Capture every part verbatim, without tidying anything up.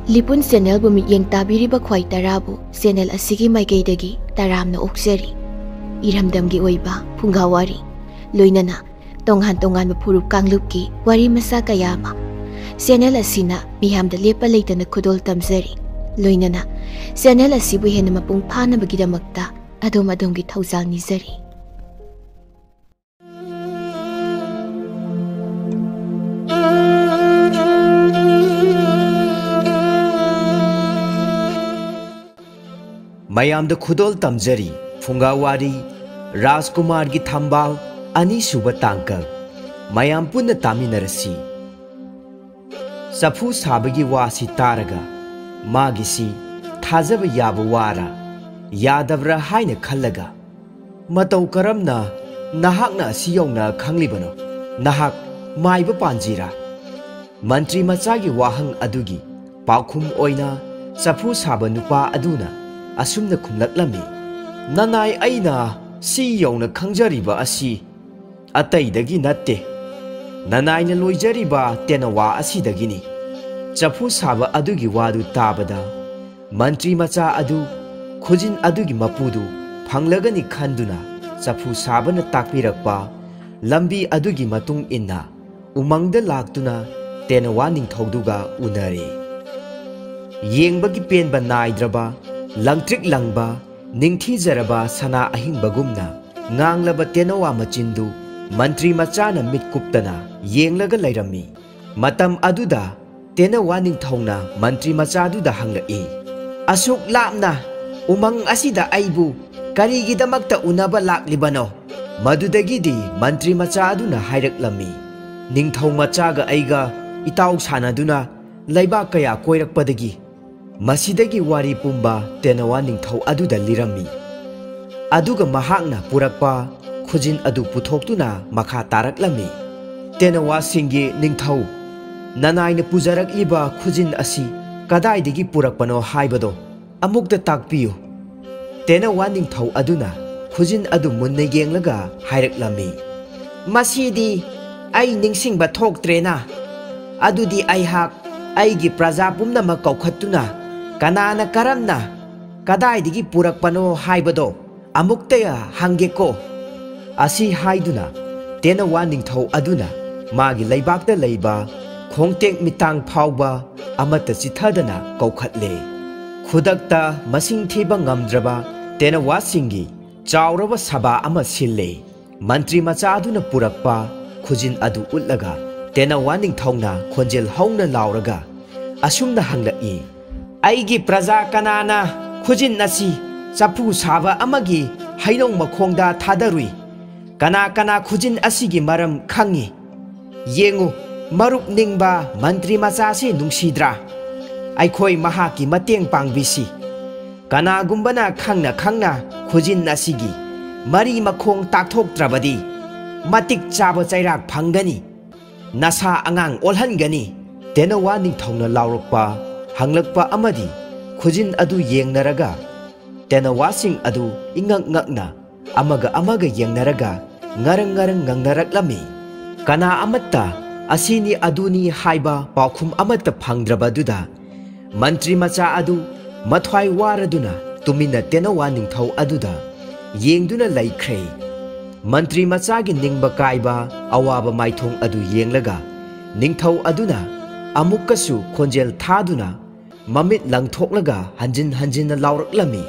ꯂꯤꯄꯨꯟ ꯆꯦꯅꯦꯜꯕꯨ ꯃꯤꯠꯌꯦꯡ ꯇꯥꯕꯤꯔꯤꯕ ꯈ꯭ꯋꯥꯏ ꯇꯔꯥꯕꯨ ꯆꯦꯅꯦꯜ ꯑꯁꯤꯒꯤ ꯃꯥꯏꯀꯩꯗꯒꯤ ꯇꯔꯥꯝꯅ ꯑꯣꯛꯆꯔꯤ꯫ ꯏꯔꯝꯗꯝꯒꯤ ꯑꯣꯏꯕ ꯐꯨꯡꯒꯥ ꯋꯥꯔꯤ, ꯂꯣꯏꯅꯅ ꯇꯣꯉꯥꯟ ꯇꯣꯉꯥꯟꯕ ꯐꯨꯔꯨꯞ ꯀꯥꯡꯂꯨꯞꯀꯤ ꯋꯥꯔꯤ ꯃꯆꯥ ꯀꯌꯥ ꯑꯃ ꯆꯦꯅꯦꯜ ꯑꯁꯤꯅ ꯃꯤꯌꯥꯝꯗ ꯂꯦꯞꯄ ꯂꯩꯇꯅ ꯈꯨꯗꯣꯜ ꯇꯝꯖꯔꯤ꯫ ꯂꯣꯏꯅꯅ ꯆꯦꯅꯦꯜ ꯑꯁꯤꯕꯨ ꯍꯦꯟꯅ ꯃꯄꯨꯡ ꯐꯥꯅꯕꯒꯤꯗꯃꯛꯇ ꯑꯗꯣꯝ ꯑꯗꯣꯝꯒꯤ ꯊꯧꯖꯥꯜ ꯅꯤꯖꯔꯤ꯫ ꯃꯌꯥꯝꯗ ꯈꯨꯗꯣꯜ ꯇꯝꯖꯔꯤ꯫ ꯐꯨꯡꯒꯥ ꯋꯥꯔꯤ, ꯔꯥꯖꯀꯨꯃꯥꯔꯒꯤ ꯊꯝꯕꯥꯜ, ꯑꯅꯤꯁꯨꯕ ꯇꯥꯡꯀꯛ꯫ ꯃꯌꯥꯝ ꯄꯨꯟꯅ ꯇꯥꯃꯤꯟꯅꯔꯁꯤ꯫ ꯆꯐꯨ ꯁꯥꯕꯒꯤ ꯋꯥꯁꯤ ꯇꯥꯔꯒ ꯃꯥꯒꯤꯁꯤ ꯊꯥꯖꯕ ꯌꯥꯕ ꯋꯥꯔ ꯌꯥꯗꯕ꯭ꯔꯥ ꯍꯥꯏꯅ ꯈꯜꯂꯒ, "ꯃꯇꯧ ꯀꯔꯝꯅ ꯅꯍꯥꯛꯅ ꯑꯁꯤ ꯌꯧꯅ ꯈꯪꯂꯤꯕꯅꯣ? ꯅꯍꯥꯛ ꯃꯥꯏꯕ ꯄꯥꯟꯖꯤꯔꯥ?" ꯃꯟꯇ꯭ꯔꯤ ꯃꯆꯥꯒꯤ ꯋꯥꯍꯪ ꯑꯗꯨꯒꯤ ꯄꯥꯎꯈꯨꯝ ꯑꯣꯏꯅ ꯆꯐꯨ ꯁꯥꯕ ꯅꯨꯄꯥ ꯑꯗꯨꯅ ꯑꯁꯨꯝꯅ ꯈꯨꯝꯂꯛꯂꯝꯃꯤ, "ꯅꯅꯥꯏ, ꯑꯩꯅ ꯁꯤ ꯌꯧꯅ ꯈꯪꯖꯔꯤꯕ ꯑꯁꯤ ꯑꯇꯩꯗꯒꯤ ꯅꯠꯇꯦ, ꯅꯅꯥꯏꯅ ꯂꯣꯏꯖꯔꯤꯕ ꯇꯦꯅꯋꯥ ꯑꯁꯤꯗꯒꯤꯅꯤ꯫" ꯆꯐꯨ ꯁꯥꯕ ꯑꯗꯨꯒꯤ ꯋꯥꯗꯨ ꯇꯥꯕꯗ ꯃꯟꯇ꯭ꯔꯤ ꯃꯆꯥ ꯑꯗꯨ ꯈꯨꯖꯤꯟ ꯑꯗꯨꯒꯤ ꯃꯄꯨꯗꯨ ꯐꯪꯂꯒꯅꯤ ꯈꯟꯗꯨꯅ ꯆꯐꯨ ꯁꯥꯕꯅ ꯇꯥꯛꯄꯤꯔꯛꯄ ꯂꯝꯕꯤ ꯑꯗꯨꯒꯤ ꯃꯇꯨꯡ ꯏꯟꯅ ꯎꯃꯪꯗ ꯂꯥꯛꯇꯨꯅ ꯇꯦꯅꯋꯥ ꯅꯤꯡꯊꯧꯗꯨꯒ ꯎꯅꯔꯦ꯫ ꯌꯦꯡꯕꯒꯤ ꯄꯦꯟꯕ ꯅꯥꯏꯗ꯭ꯔꯕ, ꯂꯪꯇ꯭ꯔꯤꯛ ꯂꯪꯕ, ꯅꯤꯡꯊꯤꯖꯔꯕ ꯁꯅꯥ ꯑꯍꯤꯡꯕꯒꯨꯝꯅ ꯉꯥꯡꯂꯕ ꯇꯦꯅꯋꯥ ꯃꯆꯤꯟꯗꯨ ꯃꯟꯇ꯭ꯔꯤ ꯃꯆꯥꯅ ꯃꯤꯠ ꯀꯨꯞꯇꯅ ꯌꯦꯡꯂꯒ ꯂꯩꯔꯝꯃꯤ꯫ ꯃꯇꯝ ꯑꯗꯨꯗ ꯇꯦꯅꯋꯥ ꯅꯤꯡꯊꯧꯅ ꯃꯟꯇ꯭ꯔꯤ ꯃꯆꯥꯗꯨꯗ ꯍꯪꯂꯛꯏ, "ꯑꯁꯨꯛ ꯂꯥꯞꯅ ꯎꯃꯪ ꯑꯁꯤꯗ ꯑꯩꯕꯨ ꯀꯔꯤꯒꯤꯗꯃꯛꯇ ꯎꯅꯕ ꯂꯥꯛꯂꯤꯕꯅꯣ?" ꯃꯗꯨꯗꯒꯤꯗꯤ ꯃꯟꯇ꯭ꯔꯤ ꯃꯆꯥ ꯑꯗꯨꯅ ꯍꯥꯏꯔꯛꯂꯝꯃꯤ, "ꯅꯤꯡꯊꯧ ꯃꯆꯥꯒ ꯑꯩꯒ ꯏꯇꯥꯎ ꯁꯥꯟꯅꯗꯨꯅ ꯂꯩꯕꯥꯛ ꯀꯌꯥ ꯀꯣꯏꯔꯛꯄꯗꯒꯤ ꯃꯁꯤꯗꯒꯤ ꯋꯥꯔꯤ ꯄꯨꯝꯕ ꯇꯦꯅꯋꯥ ꯅꯤꯡꯊꯧ ꯑꯗꯨꯗ ꯂꯤꯔꯝꯃꯤ꯫ ꯑꯗꯨꯒ ꯃꯍꯥꯛꯅ ꯄꯨꯔꯛꯄ ꯈꯨꯖꯤꯟ ꯑꯗꯨ ꯄꯨꯊꯣꯛꯇꯨꯅ ꯃꯈꯥ ꯇꯥꯔꯛꯂꯝꯃꯤ꯫ ꯇꯦꯅꯋꯥꯁꯤꯡꯒꯤ ꯅꯤꯡꯊꯧ, ꯅꯅꯥꯏꯅ ꯄꯨꯖꯔꯛꯂꯤꯕ ꯈꯨꯖꯤꯟ ꯑꯁꯤ ꯀꯗꯥꯏꯗꯒꯤ ꯄꯨꯔꯛꯄꯅꯣ ꯍꯥꯏꯕꯗꯣ ꯑꯃꯨꯛꯇ ꯇꯥꯛꯄꯤꯌꯨ꯫" ꯇꯦꯅꯋꯥ ꯅꯤꯡꯊꯧ ꯑꯗꯨꯅ ꯈꯨꯖꯤꯟ ꯑꯗꯨ ꯃꯨꯟꯅ ꯌꯦꯡꯂꯒ ꯍꯥꯏꯔꯛꯂꯝꯃꯤ, "ꯃꯁꯤꯗꯤ ꯑꯩ ꯅꯤꯡꯁꯤꯡꯕ ꯊꯣꯛꯇ꯭ꯔꯦꯅ꯫ ꯑꯗꯨꯗꯤ ꯑꯩꯍꯥꯛ ꯑꯩꯒꯤ ꯄ꯭ꯔꯖꯥ ꯄꯨꯝꯅꯃꯛ ꯀꯧꯈꯠꯇꯨꯅ ꯀꯅꯥꯅ ꯀꯔꯝꯅ ꯀꯗꯥꯏꯗꯒꯤ ꯄꯨꯔꯛꯄꯅꯣ ꯍꯥꯏꯕꯗꯣ ꯑꯃꯨꯛꯇ ꯍꯪꯒꯦꯀꯣ꯫ ꯑꯁꯤ ꯍꯥꯏꯗꯨꯅ ꯇꯦꯅꯋꯥ ꯅꯤꯡꯊꯧ ꯑꯗꯨꯅ ꯃꯥꯒꯤ ꯂꯩꯕꯥꯛꯇ ꯂꯩꯕ ꯈꯣꯡꯇꯦꯛ ꯃꯤꯇꯥꯡ ꯐꯥꯎꯕ ꯑꯃꯠꯇ ꯆꯤꯊꯗꯅ ꯀꯧꯈꯠꯂꯦ꯫ ꯈꯨꯗꯛꯇ ꯃꯁꯤꯡ ꯊꯤꯕ ꯉꯝꯗ꯭ꯔꯕ ꯇꯦꯅꯋꯥꯁꯤꯡꯒꯤ ꯆꯥꯎꯔꯕ ꯁꯚꯥ ꯑꯃ ꯁꯤꯜꯂꯦ꯫ ꯃꯟꯇ꯭ꯔꯤ ꯃꯆꯥ ꯑꯗꯨꯅ ꯄꯨꯔꯛꯄ ꯈꯨꯖꯤꯟ ꯑꯗꯨ ꯎꯠꯂꯒ ꯇꯦꯅꯋꯥ ꯅꯤꯡꯊꯧꯅ ꯈꯣꯟꯖꯦꯜ ꯍꯧꯅ ꯂꯥꯎꯔꯒ ꯑꯁꯨꯝꯅ ꯍꯪꯂꯛꯏ, "ꯑꯩꯒꯤ ꯄ꯭ꯔꯖꯥ ꯀꯅꯥꯅ ꯈꯨꯖꯤꯟ ꯑꯁꯤ ꯆꯐꯨ ꯁꯥꯕ ꯑꯃꯒꯤ ꯍꯩꯅꯧ ꯃꯈꯣꯡꯗ ꯊꯥꯗꯔꯨꯏ? ꯀꯅꯥ ꯀꯅꯥ ꯈꯨꯖꯤꯟ ꯑꯁꯤꯒꯤ ꯃꯔꯝ ꯈꯪꯏ? ꯌꯦꯡꯉꯨ, ꯃꯔꯨꯞ ꯅꯤꯡꯕ ꯃꯟꯇ꯭ꯔꯤ ꯃꯆꯥꯁꯤ ꯅꯨꯡꯁꯤꯗ꯭ꯔꯥ? ꯑꯩꯈꯣꯏ ꯃꯍꯥꯛꯀꯤ ꯃꯇꯦꯡ ꯄꯥꯡꯕꯤꯁꯤ꯫ ꯀꯅꯥꯒꯨꯝꯕꯅ ꯈꯪꯅ ꯈꯪꯅ ꯈꯨꯖꯤꯟ ꯑꯁꯤꯒꯤ ꯃꯔꯤ ꯃꯈꯣꯡ ꯇꯥꯛꯊꯣꯛꯇ꯭ꯔꯕꯗꯤ ꯃꯇꯤꯛ ꯆꯥꯕ ꯆꯩꯔꯥꯛ ꯐꯪꯒꯅꯤ꯫ ꯅꯁꯥ ꯑꯉꯥꯡ ꯑꯣꯜꯍꯟꯒꯅꯤ꯫" ꯇꯦꯅꯋꯥ ꯅꯤꯡꯊꯧꯅ ꯂꯥꯎꯔꯛꯄ, ꯍꯪꯂꯛꯄ ꯑꯃꯗꯤ ꯈꯨꯖꯤꯟ ꯑꯗꯨ ꯌꯦꯡꯅꯔꯒ ꯇꯦꯅꯋꯥꯁꯤꯡ ꯑꯗꯨ ꯏꯉꯛ ꯉꯛꯅ ꯑꯃꯒ ꯑꯃꯒ ꯌꯦꯡꯅꯔꯒ ꯉꯔꯪ ꯉꯔꯪ ꯉꯪꯅꯔꯛꯂꯝꯃꯤ꯫ ꯀꯅꯥ ꯑꯃꯠꯇ ꯑꯁꯤꯅꯤ ꯑꯗꯨꯅꯤ ꯍꯥꯏꯕ ꯄꯥꯎꯈꯨꯝ ꯑꯃꯠꯇ ꯐꯪꯗ꯭ꯔꯕꯗꯨꯗ ꯃꯟꯇ꯭ꯔꯤ ꯃꯆꯥ ꯑꯗꯨ ꯃꯊ꯭ꯋꯥꯏ ꯋꯥꯔꯗꯨꯅ ꯇꯨꯃꯤꯟꯅ ꯇꯦꯅꯋꯥ ꯅꯤꯡꯊꯧ ꯑꯗꯨꯗ ꯌꯦꯡꯗꯨꯅ ꯂꯩꯈ꯭ꯔꯦ꯫ ꯃꯟꯇ꯭ꯔꯤ ꯃꯆꯥꯒꯤ ꯅꯤꯡꯕ ꯀꯥꯏꯕ ꯑꯋꯥꯕ ꯃꯥꯏꯊꯣꯡ ꯑꯗꯨ ꯌꯦꯡꯂꯒ ꯅꯤꯡꯊꯧ ꯑꯗꯨꯅ ꯑꯃꯨꯛꯀꯁꯨ ꯈꯣꯟꯖꯦꯜ ꯊꯥꯗꯨꯅ ꯃꯃꯤꯠ ꯂꯪꯊꯣꯛꯂꯒ ꯍꯟꯖꯤꯟ ꯍꯟꯖꯤꯟꯅ ꯂꯥꯎꯔꯛꯂꯝꯃꯤ,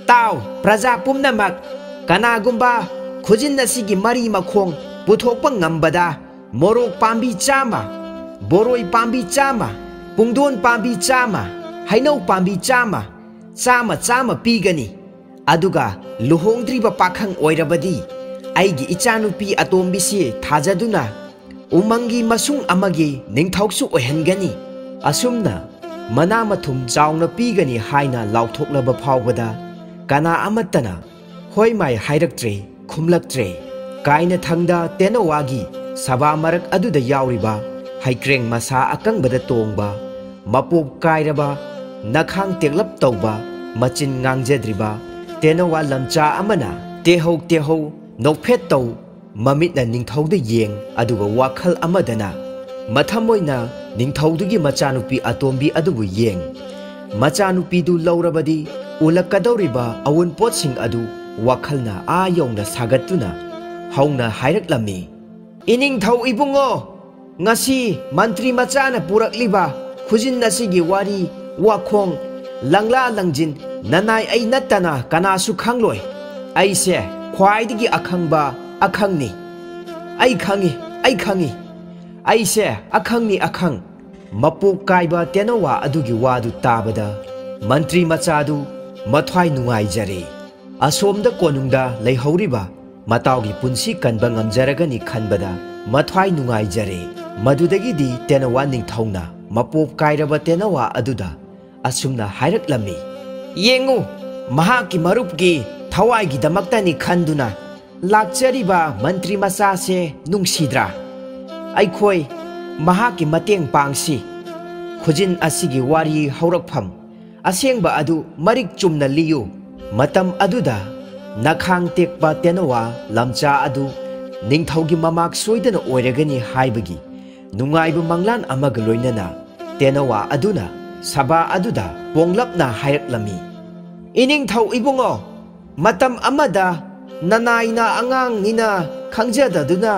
"ꯇꯥꯎ, ꯄ꯭ꯔꯖꯥ ꯄꯨꯝꯅꯃꯛ, ꯀꯅꯥꯒꯨꯝꯕ ꯈꯨꯖꯤꯟ ꯑꯁꯤꯒꯤ ꯃꯔꯤ ꯃꯈꯣꯡ ꯄꯨꯊꯣꯛꯄ ꯉꯝꯕꯗ ꯃꯣꯔꯣꯛ ꯄꯥꯝꯕꯤ ꯆꯥꯝꯃ, ꯕꯣꯔꯣꯏ ꯄꯥꯝꯕꯤ ꯆꯥꯝꯃ, ꯄꯨꯡꯗꯣꯟ ꯄꯥꯝꯕꯤ ꯆꯥꯝꯃ, ꯍꯩꯅꯧ ꯄꯥꯝꯕꯤ ꯆꯥꯝꯃ, ꯆꯥꯝꯃ ꯆꯥꯝꯃ ꯄꯤꯒꯅꯤ꯫ ꯑꯗꯨꯒ ꯂꯨꯍꯣꯡꯗ꯭ꯔꯤꯕ ꯄꯥꯈꯪ ꯑꯣꯏꯔꯕꯗꯤ ꯑꯩꯒꯤ ꯏꯆꯥꯅꯨꯄꯤ ꯑꯇꯣꯝꯕꯤꯁꯤ ꯊꯥꯖꯗꯨꯅ ꯎꯃꯪꯒꯤ ꯃꯁꯨꯡ ꯑꯃꯒꯤ ꯅꯤꯡꯊꯧꯁꯨ ꯑꯣꯏꯍꯟꯒꯅꯤ꯫" ꯑꯁꯨꯝꯅ ꯃꯅꯥ ꯃꯊꯨꯝ ꯆꯥꯎꯅ ꯄꯤꯒꯅꯤ ꯍꯥꯏꯅ ꯂꯥꯎꯊꯣꯛꯂꯕ ꯐꯥꯎꯕꯗ ꯀꯅꯥ ꯑꯃꯠꯇꯅ ꯍꯣꯏ ꯃꯥꯏ ꯍꯥꯏꯔꯛꯇ꯭ꯔꯦ, ꯈꯨꯝꯂꯛꯇ꯭ꯔꯦ꯫ ꯀꯥꯏꯅꯊꯪꯗ ꯇꯦꯅꯋꯥꯒꯤ ꯁꯚꯥ ꯃꯔꯛ ꯑꯗꯨꯗ ꯌꯥꯎꯔꯤꯕ ꯍꯩꯀ꯭ꯔꯦꯡ ꯃꯁꯥ ꯑꯀꯪꯕꯗ ꯇꯣꯡꯕ, ꯃꯄꯣꯞ ꯀꯥꯏꯔꯕ, ꯅꯈꯥꯡ ꯇꯦꯛꯂꯞ ꯇꯧꯕ, ꯃꯆꯤꯟ ꯉꯥꯡꯖꯗ꯭ꯔꯤꯕ ꯇꯦꯅꯋꯥ ꯂꯝꯆꯥ ꯑꯃꯅ ꯇꯦꯍꯧ ꯇꯦꯍꯧ ꯅꯣꯛꯐꯦꯠ ꯇꯧ, ꯃꯃꯤꯠꯅ ꯅꯤꯡꯊꯧꯗ ꯌꯦꯡ, ꯑꯗꯨꯒ ꯋꯥꯈꯜ ꯑꯃꯗꯅ, ꯃꯊꯝ ꯑꯣꯏꯅ ꯅꯤꯡꯊꯧꯗꯨꯒꯤ ꯃꯆꯥꯅꯨꯄꯤ ꯑꯇꯣꯝꯕꯤ ꯑꯗꯨꯕꯨ ꯌꯦꯡ꯫ ꯃꯆꯥꯅꯨꯄꯤꯗꯨ ꯂꯧꯔꯕꯗꯤ ꯎꯂꯛꯀꯗꯧꯔꯤꯕ ꯑꯋꯨꯟꯄꯣꯠꯁꯤꯡ ꯑꯗꯨ ꯋꯥꯈꯜꯅ ꯑꯥ ꯌꯧꯅ ꯁꯥꯒꯠꯇꯨꯅ ꯍꯧꯅ ꯍꯥꯏꯔꯛꯂꯝꯃꯤ, "ꯏꯅꯤꯡꯊꯧ ꯏꯕꯨꯡꯉꯣ, ꯉꯁꯤ ꯃꯟꯇ꯭ꯔꯤ ꯃꯆꯥꯅ ꯄꯨꯔꯛꯂꯤꯕ ꯈꯨꯖꯤꯟ ꯑꯁꯤꯒꯤ ꯋꯥꯔꯤ, ꯋꯥꯈꯣꯡ, ꯂꯪꯂꯥ ꯂꯪꯖꯤꯟ ꯅꯅꯥꯏ ꯑꯩ ꯅꯠꯇꯅ ꯀꯅꯥꯁꯨ ꯈꯪꯂꯣꯏ꯫ ꯑꯩꯁꯦ ꯈ꯭ꯋꯥꯏꯗꯒꯤ ꯑꯈꯪꯕ ꯑꯈꯪꯅꯤ꯫ ꯑꯩ ꯈꯪꯏ, ꯑꯩ ꯈꯪꯏ꯫ ꯑꯩꯁꯦ ꯑꯈꯪꯅꯤ, ꯑꯈꯪ꯫" ꯃꯄꯣꯛ ꯀꯥꯏꯕ ꯇꯦꯅꯋꯥ ꯑꯗꯨꯒꯤ ꯋꯥꯗꯨ ꯇꯥꯕꯗ ꯃꯟꯇ꯭ꯔꯤ ꯃꯆꯥꯗꯨ ꯃꯊ꯭ꯋꯥꯏ ꯅꯨꯡꯉꯥꯏꯖꯔꯦ꯫ ꯑꯁꯣꯝꯗ ꯀꯣꯅꯨꯡꯗ ꯂꯩꯍꯧꯔꯤꯕ ꯃꯇꯥꯎꯒꯤ ꯄꯨꯟꯁꯤ ꯀꯟꯕ ꯉꯝꯖꯔꯒꯅꯤ ꯈꯟꯕꯗ ꯃꯊ꯭ꯋꯥꯏ ꯅꯨꯡꯉꯥꯏꯖꯔꯦ꯫ ꯃꯗꯨꯗꯒꯤꯗꯤ ꯇꯦꯅꯋꯥ ꯅꯤꯡꯊꯧꯅ ꯃꯄꯣꯞ ꯀꯥꯏꯔꯕ ꯇꯦꯅꯋꯥ ꯑꯗꯨꯗ ꯑꯁꯨꯝꯅ ꯍꯥꯏꯔꯛꯂꯝꯃꯤ, "ꯌꯦꯡꯉꯨ, ꯃꯍꯥꯛꯀꯤ ꯃꯔꯨꯞꯀꯤ ꯊꯋꯥꯏꯒꯤꯗꯃꯛꯇꯅꯤ ꯈꯟꯗꯨꯅ ꯂꯥꯛꯆꯔꯤꯕ ꯃꯟꯇ꯭ꯔꯤ ꯃꯆꯥꯁꯦ ꯅꯨꯡꯁꯤꯗ꯭ꯔꯥ? ꯑꯩꯈꯣꯏ ꯃꯍꯥꯛꯀꯤ ꯃꯇꯦꯡ ꯄꯥꯡꯁꯤ꯫ ꯈꯨꯖꯤꯟ ꯑꯁꯤꯒꯤ ꯋꯥꯔꯤ ꯍꯧꯔꯛꯐꯝ ꯑꯁꯦꯡꯕ ꯑꯗꯨ ꯃꯔꯤꯛ ꯆꯨꯝꯅ ꯂꯤꯌꯨ꯫" ꯃꯇꯝ ꯑꯗꯨꯗ ꯅꯈꯥꯡ ꯇꯦꯛꯄ ꯇꯦꯅꯋꯥ ꯂꯝꯆꯥ ꯑꯗꯨ ꯅꯤꯡꯊꯧꯒꯤ ꯃꯃꯥꯛ ꯁꯣꯏꯗꯅ ꯑꯣꯏꯔꯒꯅꯤ ꯍꯥꯏꯕꯒꯤ ꯅꯨꯡꯉꯥꯏꯕ ꯃꯪꯂꯥꯟ ꯑꯃꯒ ꯂꯣꯏꯅꯅ ꯇꯦꯅꯋꯥ ꯑꯗꯨꯅ ꯁꯚꯥ ꯑꯗꯨꯗ ꯄꯣꯡꯂꯞꯅ ꯍꯥꯏꯔꯛꯂꯝꯃꯤ, "ꯏꯅꯤꯡꯊꯧ ꯏꯕꯨꯡꯉꯣ, ꯃꯇꯝ ꯑꯃꯗ ꯅꯅꯥꯏꯅ ꯑꯉꯥꯡꯅꯤꯅ ꯈꯪꯖꯗꯗꯨꯅ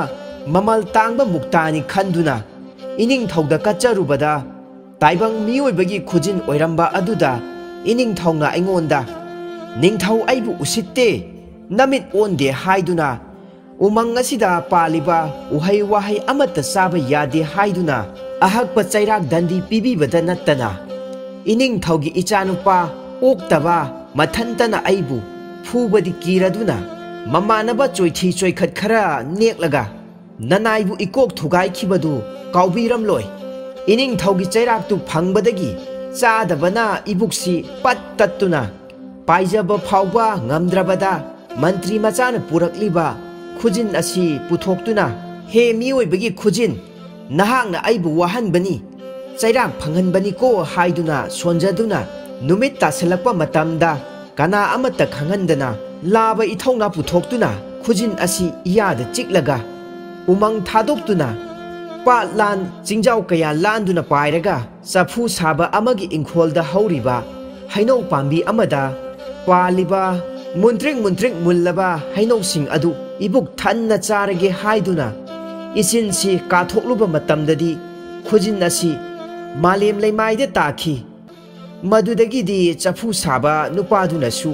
ꯃꯃꯜ ꯇꯥꯡꯕ ꯃꯨꯛꯇꯥꯅꯤ ꯈꯟꯗꯨꯅ ꯏꯅꯤꯡꯊꯧꯗ ꯀꯠꯆꯔꯨꯕꯗ ꯇꯥꯏꯕꯪ ꯃꯤꯑꯣꯏꯕꯒꯤ ꯈꯨꯖꯤꯟ ꯑꯣꯏꯔꯝꯕ ꯑꯗꯨꯗ ꯏꯅꯤꯡꯊꯧꯅ ꯑꯩꯉꯣꯟꯗ, 'ꯅꯤꯡꯊꯧ ꯑꯩꯕꯨ ꯎꯁꯤꯠꯇꯦ, ꯅꯃꯤꯠ ꯑꯣꯟꯗꯦ' ꯍꯥꯏꯗꯨꯅ ꯎꯃꯪ ꯑꯁꯤꯗ ꯄꯥꯜꯂꯤꯕ ꯎꯍꯩ ꯋꯥꯍꯩ ꯑꯃꯠꯇ ꯆꯥꯕ ꯌꯥꯗꯦ ꯍꯥꯏꯗꯨꯅ ꯑꯍꯛꯄ ꯆꯩꯔꯥꯛ ꯗꯟꯗꯤ ꯄꯤꯕꯤꯕꯗ ꯅꯠꯇꯅ ꯏꯅꯤꯡꯊꯧꯒꯤ ꯏꯆꯥꯅꯨꯄꯥ ꯑꯣꯛꯇꯕ ꯃꯊꯟꯇꯅ ꯑꯩꯕꯨ ꯐꯨꯕꯗꯤ ꯀꯤꯔꯗꯨꯅ ꯃꯃꯥꯟꯅꯕ ꯆꯣꯏꯊꯤ ꯆꯣꯏꯈꯠ ꯈꯔ ꯅꯦꯛꯂꯒ ꯅꯅꯥꯏꯕꯨ ꯏꯀꯣꯛ ꯊꯨꯒꯥꯏꯈꯤꯕꯗꯨ ꯀꯥꯎꯕꯤꯔꯝꯂꯣꯏ꯫ ꯏꯅꯤꯡꯊꯧꯒꯤ ꯆꯩꯔꯥꯛꯇꯨ ꯐꯪꯕꯗꯒꯤ ꯆꯥꯗꯕꯅ ꯏꯕꯨꯛꯁꯤ ꯄꯠ ꯇꯠꯇꯨꯅ ꯄꯥꯏꯖꯕ ꯐꯥꯎꯕ ꯉꯝꯗ꯭ꯔꯕꯗ ꯃꯟꯇ꯭ꯔꯤ ꯃꯆꯥꯅ ꯄꯨꯔꯛꯂꯤꯕ ꯈꯨꯖꯤꯟ ꯑꯁꯤ ꯄꯨꯊꯣꯛꯇꯨꯅ, 'ꯍꯦ ꯃꯤꯑꯣꯏꯕꯒꯤ ꯈꯨꯖꯤꯟ, ꯅꯍꯥꯛꯅ ꯑꯩꯕꯨ ꯋꯥꯍꯟꯕꯅꯤ, ꯆꯩꯔꯥꯛ ꯐꯪꯍꯟꯕꯅꯤꯀꯣ' ꯍꯥꯏꯗꯨꯅ ꯁꯣꯟꯖꯗꯨꯅ ꯅꯨꯃꯤꯠ ꯇꯥꯁꯤꯜꯂꯛꯄ ꯃꯇꯝꯗ ꯀꯅꯥ ꯑꯃꯠꯇ ꯈꯪꯍꯟꯗꯅ ꯂꯥꯕ ꯏꯊꯧꯅ ꯄꯨꯊꯣꯛꯇꯨꯅ ꯈꯨꯖꯤꯟ ꯑꯁꯤ ꯏꯌꯥꯗ ꯆꯤꯛꯂꯒ ꯎꯃꯪ ꯊꯥꯗꯣꯛꯇꯨꯅ ꯄꯥꯠ ꯂꯥꯟ ꯆꯤꯡꯖꯥꯎ ꯀꯌꯥ ꯂꯥꯟꯗꯨꯅ ꯄꯥꯏꯔꯒ ꯆꯐꯨ ꯁꯥꯕ ꯑꯃꯒꯤ ꯏꯪꯈꯣꯜꯗ ꯍꯧꯔꯤꯕ ꯍꯩꯅꯧ ꯄꯥꯝꯕꯤ ꯑꯃꯗ ꯄꯥꯜꯂꯤꯕ ꯃꯨꯟꯇ꯭ꯔꯤꯛ ꯃꯨꯟꯇ꯭ꯔꯤꯛ ꯃꯨꯜꯂꯕ ꯍꯩꯅꯧꯁꯤꯡ ꯑꯗꯨ ꯏꯕꯨꯛ ꯊꯟꯅ ꯆꯥꯔꯒꯦ ꯍꯥꯏꯗꯨꯅ ꯏꯆꯤꯟꯁꯤ ꯀꯥꯊꯣꯛꯂꯨꯕ ꯃꯇꯝꯗꯗꯤ ꯈꯨꯖꯤꯟ ꯑꯁꯤ ꯃꯥꯂꯦꯝ ꯂꯩꯃꯥꯏꯗ ꯇꯥꯈꯤ꯫ ꯃꯗꯨꯗꯒꯤꯗꯤ ꯆꯐꯨ ꯁꯥꯕ ꯅꯨꯄꯥꯗꯨꯅꯁꯨ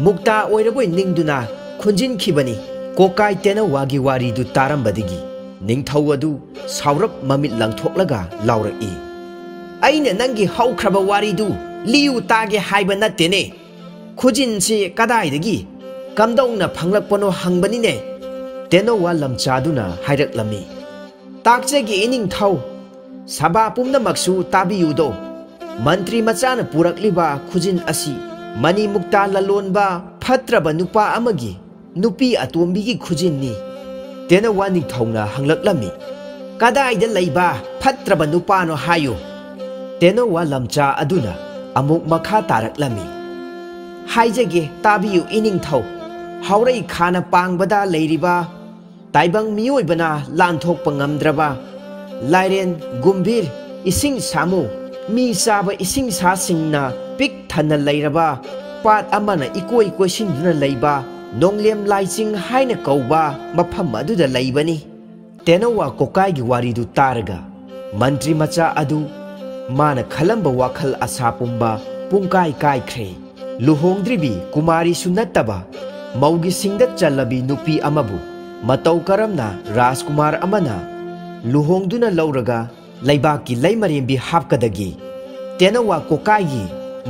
ꯃꯨꯛꯇꯥ ꯑꯣꯏꯔꯕꯣꯏ ꯅꯤꯡꯗꯨꯅ ꯈꯨꯟꯖꯤꯟꯈꯤꯕꯅꯤ꯫ ꯀꯣꯀꯥꯏ ꯇꯦꯅꯋꯥꯒꯤ ꯋꯥꯔꯤꯗꯨ ꯇꯥꯔꯝꯕꯗꯒꯤ ꯅꯤꯡꯊꯧ ꯑꯗꯨ ꯁꯥꯎꯔꯞ ꯃꯃꯤꯠ ꯂꯪꯊꯣꯛꯂꯒ ꯂꯥꯎꯔꯛꯏ, "ꯑꯩꯅ ꯅꯪꯒꯤ ꯍꯧꯈ꯭ꯔꯕ ꯋꯥꯔꯤꯗꯨ ꯂꯤꯌꯨ ꯇꯥꯒꯦ ꯍꯥꯏꯕ ꯅꯠꯇꯦꯅꯦ꯫ ꯈꯨꯖꯤꯟꯁꯤ ꯀꯗꯥꯏꯗꯒꯤ ꯀꯝꯗꯧꯅ ꯐꯪꯂꯛꯄꯅꯣ ꯍꯪꯕꯅꯤꯅꯦ?" ꯇꯦꯅꯋꯥ ꯂꯝꯆꯥꯗꯨꯅ ꯍꯥꯏꯔꯛꯂꯝꯃꯤ꯫ "ꯇꯥꯛꯆꯒꯦ ꯏꯅꯤꯡꯊꯧ, ꯁꯚꯥ ꯄꯨꯝꯅꯃꯛꯁꯨ ꯇꯥꯕꯤꯌꯨꯗꯣ꯫ ꯃꯟꯇ꯭ꯔꯤ ꯃꯆꯥꯅ ꯄꯨꯔꯛꯂꯤꯕ ꯈꯨꯖꯤꯟ ꯑꯁꯤ ꯃꯅꯤ ꯃꯨꯛꯇꯥ ꯂꯂꯣꯟꯕ ꯐꯠꯇ꯭ꯔꯕ ꯅꯨꯄꯥ ꯑꯃꯒꯤ ꯅꯨꯄꯤ ꯑꯇꯣꯝꯕꯤꯒꯤ ꯈꯨꯖꯤꯟꯅꯤ꯫" ꯇꯦꯅꯋꯥ ꯅꯤꯡꯊꯧꯅ ꯍꯪꯂꯛꯂꯝꯃꯤ, "ꯀꯗꯥꯏꯗ ꯂꯩꯕ ꯐꯠꯇ꯭ꯔꯕ ꯅꯨꯄꯥꯅꯣ ꯍꯥꯏꯌꯨ?" ꯇꯦꯅꯋꯥ ꯂꯝꯆꯥ ꯑꯗꯨꯅ ꯑꯃꯨꯛ ꯃꯈꯥ ꯇꯥꯔꯛꯂꯝꯃꯤ, "ꯍꯥꯏꯖꯒꯦ ꯇꯥꯕꯤꯌꯨ ꯏꯅꯤꯡꯊꯧ, ꯍꯥꯎꯔꯩ ꯈꯥꯅ ꯄꯥꯡꯕꯗ ꯂꯩꯔꯤꯕ ꯇꯥꯏꯕꯪ ꯃꯤꯑꯣꯏꯕꯅ ꯂꯥꯟꯊꯣꯛꯄ ꯉꯝꯗ꯭ꯔꯕ ꯂꯥꯏꯔꯦꯟ, ꯒꯨꯝꯚꯤꯔ, ꯏꯁꯤꯡ ꯁꯥꯃꯨ, ꯃꯤ ꯆꯥꯕ ꯏꯁꯤꯡ ꯁꯥꯁꯤꯡꯅ ꯄꯤꯛ ꯊꯟꯅ ꯂꯩꯔꯕ ꯄꯥꯠ ꯑꯃꯅ ꯏꯀꯣꯏ ꯀꯣꯏꯁꯤꯟꯗꯨꯅ ꯂꯩꯕ ꯅꯣꯡꯂꯦꯝ ꯂꯥꯏꯆꯤꯡ ꯍꯥꯏꯅ ꯀꯧꯕ ꯃꯐꯝ ꯑꯗꯨꯗ ꯂꯩꯕꯅꯤ꯫" ꯇꯦꯅꯋꯥ ꯀꯣꯀꯥꯏꯒꯤ ꯋꯥꯔꯤꯗꯨ ꯇꯥꯔꯒ ꯃꯟꯇ꯭ꯔꯤ ꯃꯆꯥ ꯑꯗꯨ ꯃꯥꯅ ꯈꯜꯂꯝꯕ ꯋꯥꯈꯜ ꯑꯁꯥ ꯄꯨꯝꯕ ꯄꯨꯡꯀꯥꯏ ꯀꯥꯏꯈ꯭ꯔꯦ꯫ ꯂꯨꯍꯣꯡꯗ꯭ꯔꯤꯕꯤ ꯀꯨꯃꯥꯔꯤꯁꯨ ꯅꯠꯇꯕ ꯃꯧꯒꯤ ꯁꯤꯡꯗ ꯆꯜꯂꯕꯤ ꯅꯨꯄꯤ ꯑꯃꯕꯨ ꯃꯇꯧ ꯀꯔꯝꯅ ꯔꯥꯖꯀꯨꯃꯥꯔ ꯑꯃꯅ ꯂꯨꯍꯣꯡꯗꯨꯅ ꯂꯧꯔꯒ ꯂꯩꯕꯥꯛꯀꯤ ꯂꯩꯃꯔꯦꯝꯕꯤ ꯍꯥꯞꯀꯗꯒꯦ? ꯇꯦꯅꯋꯥ ꯀꯣꯀꯥꯏꯒꯤ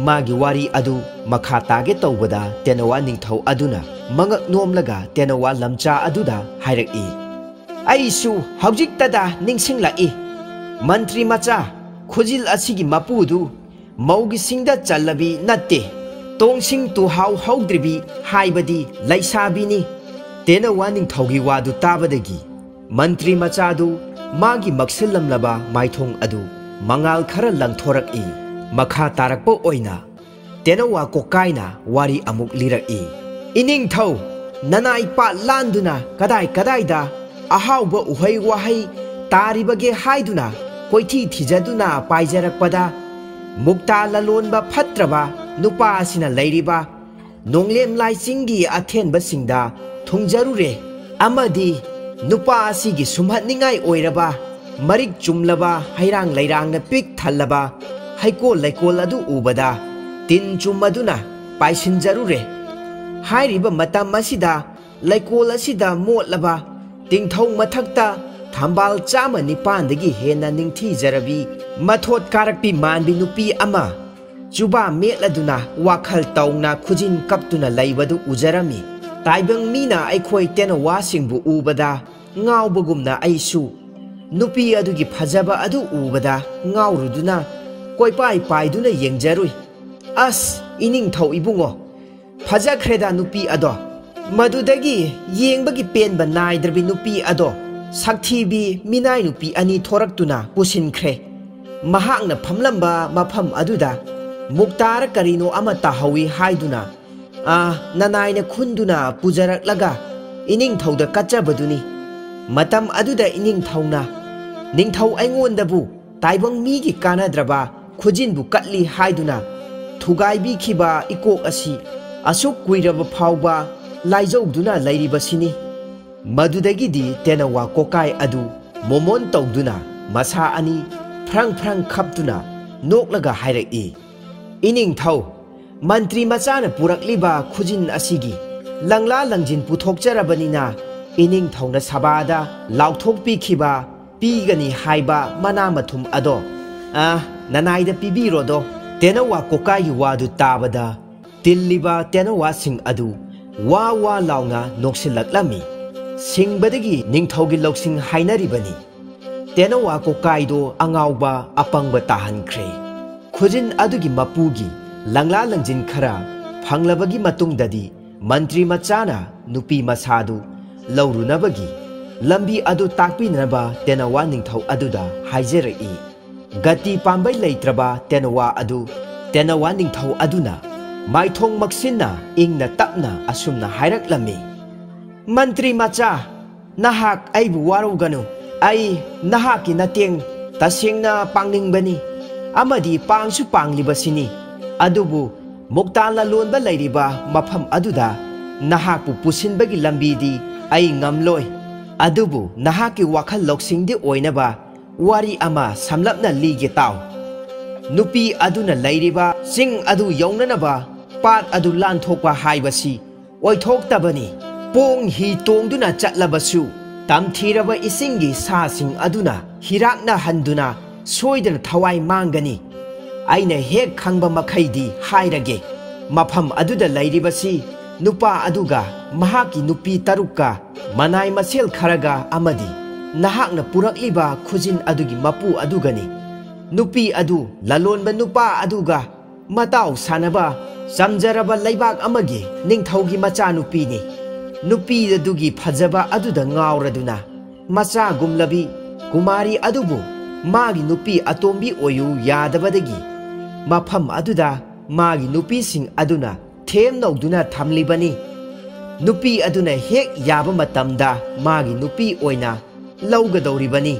ꯃꯥꯒꯤ ꯋꯥꯔꯤ ꯑꯗꯨ ꯃꯈꯥ ꯇꯥꯒꯦ ꯇꯧꯕꯗ ꯇꯦꯅꯋꯥ ꯅꯤꯡꯊꯧ ꯑꯗꯨꯅ ꯃꯉꯛ ꯅꯣꯝꯂꯒ ꯇꯦꯅꯋꯥ ꯂꯝꯆꯥ ꯑꯗꯨꯗ ꯍꯥꯏꯔꯛꯏ, "ꯑꯩꯁꯨ ꯍꯧꯖꯤꯛꯇꯗ ꯅꯤꯡꯁꯤꯡꯂꯛꯏ꯫ ꯃꯟꯇ꯭ꯔꯤ ꯃꯆꯥ, ꯈꯨꯖꯤꯜ ꯑꯁꯤꯒꯤ ꯃꯄꯨꯗꯨ ꯃꯧꯒꯤ ꯁꯤꯡꯗ ꯆꯜꯂꯕꯤ ꯅꯠꯇꯦ, ꯇꯣꯡꯁꯤꯡ ꯇꯨꯍꯥꯎ ꯍꯧꯗ꯭ꯔꯤꯕꯤ ꯍꯥꯏꯕꯗꯤ ꯂꯩꯁꯥꯕꯤꯅꯤ꯫" ꯇꯦꯅꯋꯥ ꯅꯤꯡꯊꯧꯒꯤ ꯋꯥꯗꯨ ꯇꯥꯕꯗꯒꯤ ꯃꯟꯇ꯭ꯔꯤ ꯃꯆꯥꯗꯨ ꯃꯥꯒꯤ ꯃꯛꯁꯤꯜꯂꯝꯂꯕ ꯃꯥꯏꯊꯣꯡ ꯑꯗꯨ ꯃꯉꯥꯜ ꯈꯔ ꯂꯪꯊꯣꯔꯛꯏ꯫ ꯃꯈꯥ ꯇꯥꯔꯛꯄ ꯑꯣꯏꯅ ꯇꯦꯅꯋꯥ ꯀꯣꯀꯥꯏꯅ ꯋꯥꯔꯤ ꯑꯃꯨꯛ ꯂꯤꯔꯛꯏ꯫ "ꯏꯅꯤꯡꯊꯧ, ꯅꯅꯥꯏ ꯄꯥꯠ ꯂꯥꯟꯗꯨꯅ ꯀꯗꯥꯏ ꯀꯗꯥꯏꯗ ꯑꯍꯥꯎꯕ ꯎꯍꯩ ꯋꯥꯍꯩ ꯇꯥꯔꯤꯕꯒꯦ ꯍꯥꯏꯗꯨꯅ ꯀꯣꯏꯊꯤ ꯊꯤꯖꯗꯨꯅ ꯄꯥꯏꯖꯔꯛꯄꯗ, ꯃꯨꯛꯇꯥ ꯂꯂꯣꯟꯕ ꯐꯠꯇ꯭ꯔꯕ ꯅꯨꯄꯥ ꯑꯁꯤꯅ ꯂꯩꯔꯤꯕ ꯅꯣꯡꯂꯦꯝ ꯂꯥꯏꯆꯤꯡꯒꯤ ꯑꯊꯦꯟꯕꯁꯤꯡꯗ ꯊꯨꯡꯖꯔꯨꯔꯦ ꯑꯃꯗꯤ ꯅꯨꯄꯥ ꯑꯁꯤꯒꯤ ꯁꯨꯝꯍꯠꯅꯤꯡꯉꯥꯏ ꯑꯣꯏꯔꯕ ꯃꯔꯤꯛ ꯆꯨꯝꯂꯕ ꯍꯩꯔꯥꯡ ꯂꯩꯔꯥꯡꯅ ꯄꯤꯛ ꯊꯜꯂꯕ ꯍꯩꯀꯣꯜ ꯂꯩꯀꯣꯜ ꯑꯗꯨ ꯎꯕꯗ ꯇꯤꯟ ꯆꯨꯝꯃꯗꯨꯅ ꯄꯥꯏꯁꯤꯟꯖꯔꯨꯔꯦ꯫ ꯍꯥꯏꯔꯤꯕ ꯃꯇꯝ ꯑꯁꯤꯗ ꯂꯩꯀꯣꯜ ꯑꯁꯤꯗ ꯃꯣꯠꯂꯕ ꯇꯤꯡꯊꯧ ꯃꯊꯛꯇ ꯊꯝꯕꯥꯜ ꯆꯥꯝꯃ ꯅꯤꯄꯥꯟꯗꯒꯤ ꯍꯦꯟꯅ ꯅꯤꯡꯊꯤꯖꯔꯕꯤ ꯃꯊꯣꯠ ꯀꯥꯔꯛꯄꯤ ꯃꯥꯟꯕꯤ ꯅꯨꯄꯤ ꯑꯃ ꯆꯨꯕꯥ ꯃꯦꯠꯂꯗꯨꯅ ꯋꯥꯈꯜ ꯇꯧꯅ ꯈꯨꯖꯤꯟ ꯀꯞꯇꯨꯅ ꯂꯩꯕꯗꯨ ꯎꯖꯔꯝꯃꯤ꯫ ꯇꯥꯏꯕꯪ ꯃꯤꯅ ꯑꯩꯈꯣꯏ ꯇꯦꯅꯋꯥꯁꯤꯡꯕꯨ ꯎꯕꯗ ꯉꯥꯎꯕꯒꯨꯝꯅ ꯑꯩꯁꯨ ꯅꯨꯄꯤ ꯑꯗꯨꯒꯤ ꯐꯖꯕ ꯑꯗꯨ ꯎꯕꯗ ꯉꯥꯎꯔꯨꯗꯨꯅ ꯀꯣꯏꯄꯥꯏ ꯄꯥꯏꯗꯨꯅ ꯌꯦꯡꯖꯔꯨꯏ꯫ ꯑꯁ, ꯏꯅꯤꯡꯊꯧ ꯏꯕꯨꯡꯉꯣ, ꯐꯖꯈ꯭ꯔꯦꯗ ꯅꯨꯄꯤ ꯑꯗꯣ꯫ ꯃꯗꯨꯗꯒꯤ ꯌꯦꯡꯕꯒꯤ ꯄꯦꯟꯕ ꯅꯥꯏꯗ꯭ꯔꯕꯤ ꯅꯨꯄꯤ ꯑꯗꯣ ꯁꯛꯊꯤꯕꯤ ꯃꯤꯅꯥꯏ ꯅꯨꯄꯤ ꯑꯅꯤ ꯊꯣꯔꯛꯇꯨꯅ ꯄꯨꯁꯤꯟꯈ꯭ꯔꯦ꯫ ꯃꯍꯥꯛꯅ ꯐꯝꯂꯝꯕ ꯃꯐꯝ ꯑꯗꯨꯗ ꯃꯨꯛꯇꯥꯔ ꯀꯔꯤꯅꯣ ꯑꯃ ꯇꯥꯍꯧꯏ ꯍꯥꯏꯗꯨꯅ, ꯑꯥ, ꯅꯅꯥꯏꯅ ꯈꯨꯟꯗꯨꯅ ꯄꯨꯖꯔꯛꯂꯒ ꯏꯅꯤꯡꯊꯧꯗ ꯀꯠꯆꯕꯗꯨꯅꯤ꯫ ꯃꯇꯝ ꯑꯗꯨꯗ ꯏꯅꯤꯡꯊꯧꯅ, "ꯅꯤꯡꯊꯧ, ꯑꯩꯉꯣꯟꯗꯕꯨ ꯇꯥꯏꯕꯪ ꯃꯤꯒꯤ ꯀꯥꯟꯅꯗ꯭ꯔꯕ ꯈꯨꯖꯤꯟꯕꯨ ꯀꯠꯂꯤ" ꯍꯥꯏꯗꯨꯅ ꯊꯨꯒꯥꯏꯕꯤꯈꯤꯕ ꯏꯀꯣꯛ ꯑꯁꯤ ꯑꯁꯨꯛ ꯀꯨꯏꯔꯕ ꯐꯥꯎꯕ ꯂꯥꯏꯖꯧꯗꯨꯅ ꯂꯩꯔꯤꯕꯁꯤꯅꯤ꯫ ꯃꯗꯨꯗꯒꯤꯗꯤ ꯇꯦꯅꯋꯥ ꯀꯣꯀꯥꯏ ꯑꯗꯨ ꯃꯣꯃꯣꯟ ꯇꯧꯗꯨꯅ ꯃꯁꯥ ꯑꯅꯤ ꯐ꯭ꯔꯪ ꯐ꯭ꯔꯪ ꯈꯞꯇꯨꯅ ꯅꯣꯛꯂꯒ ꯍꯥꯏꯔꯛꯏ, "ꯏꯅꯤꯡꯊꯧ, ꯃꯟꯇ꯭ꯔꯤ ꯃꯆꯥꯅ ꯄꯨꯔꯛꯂꯤꯕ ꯈꯨꯖꯤꯟ ꯑꯁꯤꯒꯤ ꯂꯪꯂꯥ ꯂꯪꯖꯤꯟ ꯄꯨꯊꯣꯛꯆꯔꯕꯅꯤꯅ ꯏꯅꯤꯡꯊꯧꯅ ꯁꯚꯥꯗ ꯂꯥꯎꯊꯣꯛꯄꯤꯈꯤꯕ ꯄꯤꯒꯅꯤ ꯍꯥꯏꯕ ꯃꯅꯥ ꯃꯊꯨꯝ ꯑꯗꯣ, ꯑ, ꯅꯅꯥꯏꯗ ꯄꯤꯕꯤꯔꯣꯗꯣ꯫" ꯇꯦꯅꯋꯥ ꯀꯣꯀꯥꯏꯒꯤ ꯋꯥꯗꯨ ꯇꯥꯕꯗ ꯇꯤꯜꯂꯤꯕ ꯇꯦꯅꯋꯥꯁꯤꯡ ꯑꯗꯨ ꯋꯥ ꯋꯥ ꯂꯥꯎꯅ ꯅꯣꯛꯁꯤꯜꯂꯛꯂꯝꯃꯤ꯫ ꯁꯤꯡꯕꯗꯒꯤ ꯅꯤꯡꯊꯧꯒꯤ ꯂꯧꯁꯤꯡ ꯍꯥꯏꯅꯔꯤꯕꯅꯤ꯫ ꯇꯦꯅꯋꯥ ꯀꯣꯀꯥꯏꯗꯣ ꯑꯉꯥꯎꯕ ꯑꯄꯪꯕ ꯇꯥꯍꯟꯈ꯭ꯔꯦ꯫ ꯈꯨꯖꯤꯟ ꯑꯗꯨꯒꯤ ꯃꯄꯨꯒꯤ ꯂꯪꯂꯥ ꯂꯪꯖꯤꯟ ꯈꯔ ꯐꯪꯂꯕꯒꯤ ꯃꯇꯨꯡꯗꯗꯤ ꯃꯟꯇ꯭ꯔꯤ ꯃꯆꯥꯅ ꯅꯨꯄꯤ ꯃꯁꯥꯗꯨ ꯂꯧꯔꯨꯅꯕꯒꯤ ꯂꯝꯕꯤ ꯑꯗꯨ ꯇꯥꯛꯄꯤꯅꯅꯕ ꯇꯦꯅꯋꯥ ꯅꯤꯡꯊꯧ ꯑꯗꯨꯗ ꯍꯥꯏꯖꯔꯛꯏ꯫ ꯒꯇꯤ ꯄꯥꯝꯕꯩ ꯂꯩꯇ꯭ꯔꯕ ꯇꯦꯅꯋꯥ ꯑꯗꯨ, ꯇꯦꯅꯋꯥ ꯅꯤꯡꯊꯧ ꯑꯗꯨꯅ ꯃꯥꯏꯊꯣꯡ ꯃꯛꯁꯤꯟꯅ ꯏꯪꯅ ꯇꯞꯅ ꯑꯁꯨꯝꯅ ꯍꯥꯏꯔꯛꯂꯝꯃꯤ, "ꯃꯟꯇ꯭ꯔꯤ ꯃꯆꯥ, ꯅꯍꯥꯛ ꯑꯩꯕꯨ ꯋꯥꯔꯧꯒꯅꯨ꯫ ꯑꯩ ꯅꯍꯥꯛꯀꯤ ꯃꯇꯦꯡ ꯇꯁꯦꯡꯅ ꯄꯥꯡꯅꯤꯡꯕꯅꯤ ꯑꯃꯗꯤ ꯄꯥꯡꯁꯨ ꯄꯥꯡꯂꯤꯕꯁꯤꯅꯤ꯫ ꯑꯗꯨꯕꯨ ꯃꯨꯛꯇꯥ ꯂꯂꯣꯟꯕ ꯂꯩꯔꯤꯕ ꯃꯐꯝ ꯑꯗꯨꯗ ꯅꯍꯥꯛꯄꯨ ꯄꯨꯁꯤꯟꯕꯒꯤ ꯂꯝꯕꯤꯗꯤ ꯑꯩ ꯉꯝꯂꯣꯏ꯫ ꯑꯗꯨꯕꯨ ꯅꯍꯥꯛꯀꯤ ꯋꯥꯈꯜ ꯂꯧꯁꯤꯡꯗꯤ ꯑꯣꯏꯅꯕ ꯋꯥꯔꯤ ꯑꯃ ꯁꯝꯂꯞꯅ ꯂꯤꯒꯦ ꯇꯥꯎ꯫ ꯅꯨꯄꯤ ꯑꯗꯨꯅ ꯂꯩꯔꯤꯕ ꯆꯤꯡ ꯑꯗꯨ ꯌꯧꯅꯅꯕ ꯄꯥꯠ ꯑꯗꯨ ꯂꯥꯟꯊꯣꯛꯄ ꯍꯥꯏꯕꯁꯤ ꯑꯣꯏꯊꯣꯛꯇꯕꯅꯤ꯫ ꯄꯣꯡ ꯍꯤ ꯇꯣꯡꯗꯨꯅ ꯆꯠꯂꯕꯁꯨ ꯇꯝꯊꯤꯔꯕ ꯏꯁꯤꯡꯒꯤ ꯁꯥꯁꯤꯡ ꯑꯗꯨꯅ ꯍꯤꯔꯥꯛꯅ ꯍꯟꯗꯨꯅ ꯁꯣꯏꯗꯅ ꯊꯋꯥꯏ ꯃꯥꯡꯒꯅꯤ꯫ ꯑꯩꯅ ꯍꯦꯛ ꯈꯪꯕ ꯃꯈꯩꯗꯤ ꯍꯥꯏꯔꯒꯦ꯫ ꯃꯐꯝ ꯑꯗꯨꯗ ꯂꯩꯔꯤꯕꯁꯤ ꯅꯨꯄꯥ ꯑꯗꯨꯒ ꯃꯍꯥꯛꯀꯤ ꯅꯨꯄꯤ ꯇꯔꯨꯛꯀ ꯃꯅꯥꯏ ꯃꯁꯦꯜ ꯈꯔꯒ ꯑꯃꯗꯤ ꯅꯍꯥꯛꯅ ꯄꯨꯔꯛꯂꯤꯕ ꯈꯨꯖꯤꯟ ꯑꯗꯨꯒꯤ ꯃꯄꯨ ꯑꯗꯨꯒꯅꯤ꯫ ꯅꯨꯄꯤ ꯑꯗꯨ ꯂꯂꯣꯟꯕ ꯅꯨꯄꯥ ꯑꯗꯨꯒ ꯃꯇꯥꯎ ꯁꯥꯟꯅꯕ ꯆꯝꯖꯔꯕ ꯂꯩꯕꯥꯛ ꯑꯃꯒꯤ ꯅꯤꯡꯊꯧꯒꯤ ꯃꯆꯥꯅꯨꯄꯤꯅꯤ꯫ ꯅꯨꯄꯤ ꯑꯗꯨꯒꯤ ꯐꯖꯕ ꯑꯗꯨꯗ ꯉꯥꯎꯔꯗꯨꯅ ꯃꯆꯥꯒꯨꯝꯂꯕꯤ ꯀꯨꯃꯥꯔꯤ ꯑꯗꯨꯕꯨ ꯃꯥꯒꯤ ꯅꯨꯄꯤ ꯑꯇꯣꯝꯕꯤ ꯑꯣꯏꯌꯨ ꯌꯥꯗꯕꯗꯒꯤ ꯃꯐꯝ ꯑꯗꯨꯗ ꯃꯥꯒꯤ ꯅꯨꯄꯤꯁꯤꯡ ꯑꯗꯨꯅ ꯊꯦꯝꯅꯧꯗꯨꯅ ꯊꯝꯂꯤꯕꯅꯤ꯫ ꯅꯨꯄꯤ ꯑꯗꯨꯅ ꯍꯦꯛ ꯌꯥꯕ ꯃꯇꯝꯗ ꯃꯥꯒꯤ ꯅꯨꯄꯤ ꯑꯣꯏꯅ ꯂꯧꯒꯗꯧꯔꯤꯕꯅꯤ꯫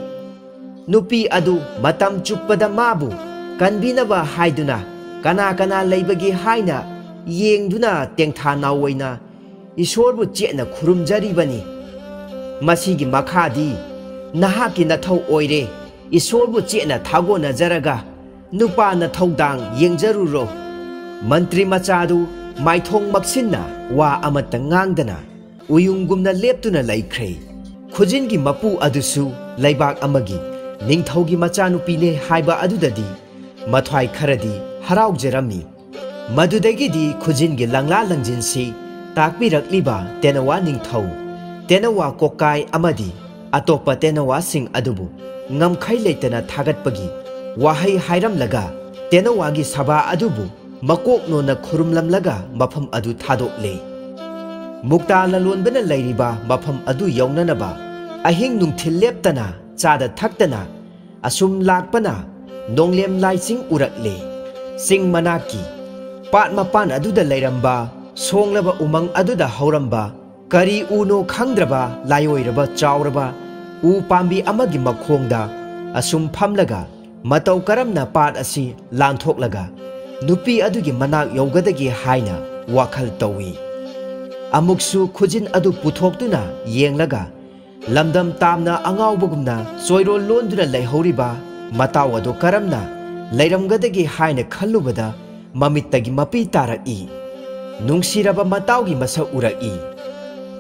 ꯅꯨꯄꯤ ꯑꯗꯨ ꯃꯇꯝ ꯆꯨꯞꯄꯗ ꯃꯥꯕꯨ ꯀꯟꯕꯤꯅꯕ ꯍꯥꯏꯗꯨꯅ ꯀꯅꯥ ꯀꯅꯥ ꯂꯩꯕꯒꯦ ꯍꯥꯏꯅ ꯌꯦꯡꯗꯨꯅ ꯇꯦꯡꯊꯥ ꯅꯥꯑꯣꯏꯅ ꯏꯁꯣꯔꯕꯨ ꯆꯦꯠꯅ ꯈꯨꯔꯨꯝꯖꯔꯤꯕꯅꯤ꯫ ꯃꯁꯤꯒꯤ ꯃꯈꯥꯗꯤ ꯅꯍꯥꯛꯀꯤ ꯅꯊꯧ ꯑꯣꯏꯔꯦ꯫ ꯏꯁꯣꯔꯕꯨ ꯆꯦꯠꯅ ꯊꯥꯒꯣꯟꯅꯖꯔꯒ ꯅꯨꯄꯥꯅ ꯊꯧꯗꯥꯡ ꯌꯦꯡꯖꯔꯨꯔꯣ꯫ ꯃꯟꯇ꯭ꯔꯤ ꯃꯆꯥꯗꯨ ꯃꯥꯏꯊꯣꯡ ꯃꯛꯁꯤꯟꯅ ꯋꯥ ꯑꯃꯠꯇ ꯉꯥꯡꯗꯅ ꯎꯌꯨꯡꯒꯨꯝꯅ ꯂꯦꯞꯇꯨꯅ ꯂꯩꯈ꯭ꯔꯦ꯫ ꯈꯨꯖꯤꯟꯒꯤ ꯃꯄꯨ ꯑꯗꯨꯁꯨ ꯂꯩꯕꯥꯛ ꯑꯃꯒꯤ ꯅꯤꯡꯊꯧꯒꯤ ꯃꯆꯥꯅꯨꯄꯤꯅꯦ ꯍꯥꯏꯕ ꯑꯗꯨꯗꯗꯤ ꯃꯊ꯭ꯋꯥꯏ ꯈꯔꯗꯤ ꯍꯔꯥꯎꯖꯔꯝꯃꯤ꯫ ꯃꯗꯨꯗꯒꯤꯗꯤ ꯈꯨꯖꯤꯟꯒꯤ ꯂꯪꯂꯥ ꯂꯪꯖꯤꯟꯁꯤ ꯇꯥꯛꯄꯤꯔꯛꯂꯤꯕ ꯇꯦꯅꯋꯥ ꯅꯤꯡꯊꯧ, ꯇꯦꯅꯋꯥ ꯀꯣꯀꯥꯏ ꯑꯃꯗꯤ ꯑꯇꯣꯞꯄ ꯇꯦꯅꯋꯥꯁꯤꯡ ꯑꯗꯨꯕꯨ ꯉꯝꯈꯩ ꯂꯩꯇꯅ ꯊꯥꯒꯠꯄꯒꯤ ꯋꯥꯍꯩ ꯍꯥꯏꯔꯝꯂꯒ ꯇꯦꯅꯋꯥꯒꯤ ꯁꯚꯥ ꯑꯗꯨꯕꯨ ꯃꯀꯣꯛ ꯅꯣꯟꯅ ꯈꯨꯔꯨꯝꯂꯝꯂꯒ ꯃꯐꯝ ꯑꯗꯨ ꯊꯥꯗꯣꯛꯂꯦ꯫ ꯃꯨꯛꯇꯥ ꯂꯂꯣꯟꯕꯅ ꯂꯩꯔꯤꯕ ꯃꯐꯝ ꯑꯗꯨ ꯌꯧꯅꯅꯕ ꯑꯍꯤꯡ ꯅꯨꯡꯊꯤꯜ ꯂꯦꯞꯇꯅ ꯆꯥꯗ ꯊꯛꯇꯅ ꯑꯁꯨꯝ ꯂꯥꯛꯄꯅ ꯅꯣꯡꯂꯦꯝ ꯂꯥꯏꯆꯤꯡ ꯎꯔꯛꯂꯦ꯫ ꯆꯤꯡ ꯃꯅꯥꯛꯀꯤ ꯄꯥꯠ ꯃꯄꯥꯟ ꯑꯗꯨꯗ ꯂꯩꯔꯝꯕ ꯁꯣꯡꯂꯕ ꯎꯃꯪ ꯑꯗꯨꯗ ꯍꯧꯔꯝꯕ ꯀꯔꯤ ꯎꯅꯣ ꯈꯪꯗ꯭ꯔꯕ ꯂꯥꯏꯑꯣꯏꯔꯕ ꯆꯥꯎꯔꯕ ꯎ ꯄꯥꯝꯕꯤ ꯑꯃꯒꯤ ꯃꯈꯣꯡꯗ ꯑꯁꯨꯝ ꯐꯝꯂꯒ ꯃꯇꯧ ꯀꯔꯝꯅ ꯄꯥꯠ ꯑꯁꯤ ꯂꯥꯟꯊꯣꯛꯂꯒ ꯅꯨꯄꯤ ꯑꯗꯨꯒꯤ ꯃꯅꯥꯛ ꯌꯧꯒꯗꯒꯦ ꯍꯥꯏꯅ ꯋꯥꯈꯜ ꯇꯧꯏ꯫ ꯑꯃꯨꯛꯁꯨ ꯈꯨꯖꯤꯟ ꯑꯗꯨ ꯄꯨꯊꯣꯛꯇꯨꯅ ꯌꯦꯡꯂꯒ ꯂꯝꯗꯝ ꯇꯥꯝꯅ ꯑꯉꯥꯎꯕꯒꯨꯝꯅ ꯆꯣꯏꯔꯣꯜ ꯂꯣꯟꯗꯨꯅ ꯂꯩꯍꯧꯔꯤꯕ ꯃꯇꯥꯎ ꯑꯗꯨ ꯀꯔꯝꯅ ꯂꯩꯔꯝꯒꯗꯒꯦ ꯍꯥꯏꯅ ꯈꯜꯂꯨꯕꯗ ꯃꯃꯤꯠꯇꯒꯤ ꯃꯄꯤ ꯇꯥꯔꯛꯏ꯫ ꯅꯨꯡꯁꯤꯔꯕ ꯃꯇꯥꯎꯒꯤ ꯃꯁꯛ ꯎꯔꯛꯏ꯫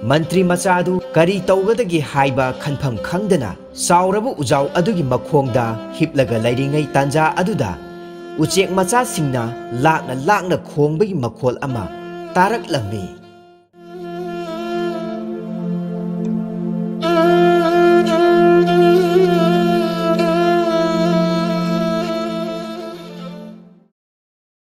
ꯃꯟꯇ꯭ꯔꯤ ꯃꯆꯥꯗꯨ ꯀꯔꯤ ꯇꯧꯒꯗꯒꯦ ꯍꯥꯏꯕ ꯈꯟꯐꯝ ꯈꯪꯗꯅ ꯆꯥꯎꯔꯕ ꯎꯖꯥꯎ ꯑꯗꯨꯒꯤ ꯃꯈꯣꯡꯗ ꯍꯤꯞꯂꯒ ꯂꯩꯔꯤꯉꯩ ꯇꯥꯟꯖꯥ ꯑꯗꯨꯗ ꯎꯆꯦꯛ ꯃꯆꯥꯁꯤꯡꯅ ꯂꯥꯛꯅ ꯂꯥꯛꯅ ꯈꯣꯡꯕꯒꯤ ꯃꯈꯣꯜ ꯑꯃ ꯇꯥꯔꯛꯂꯝꯃꯤ꯫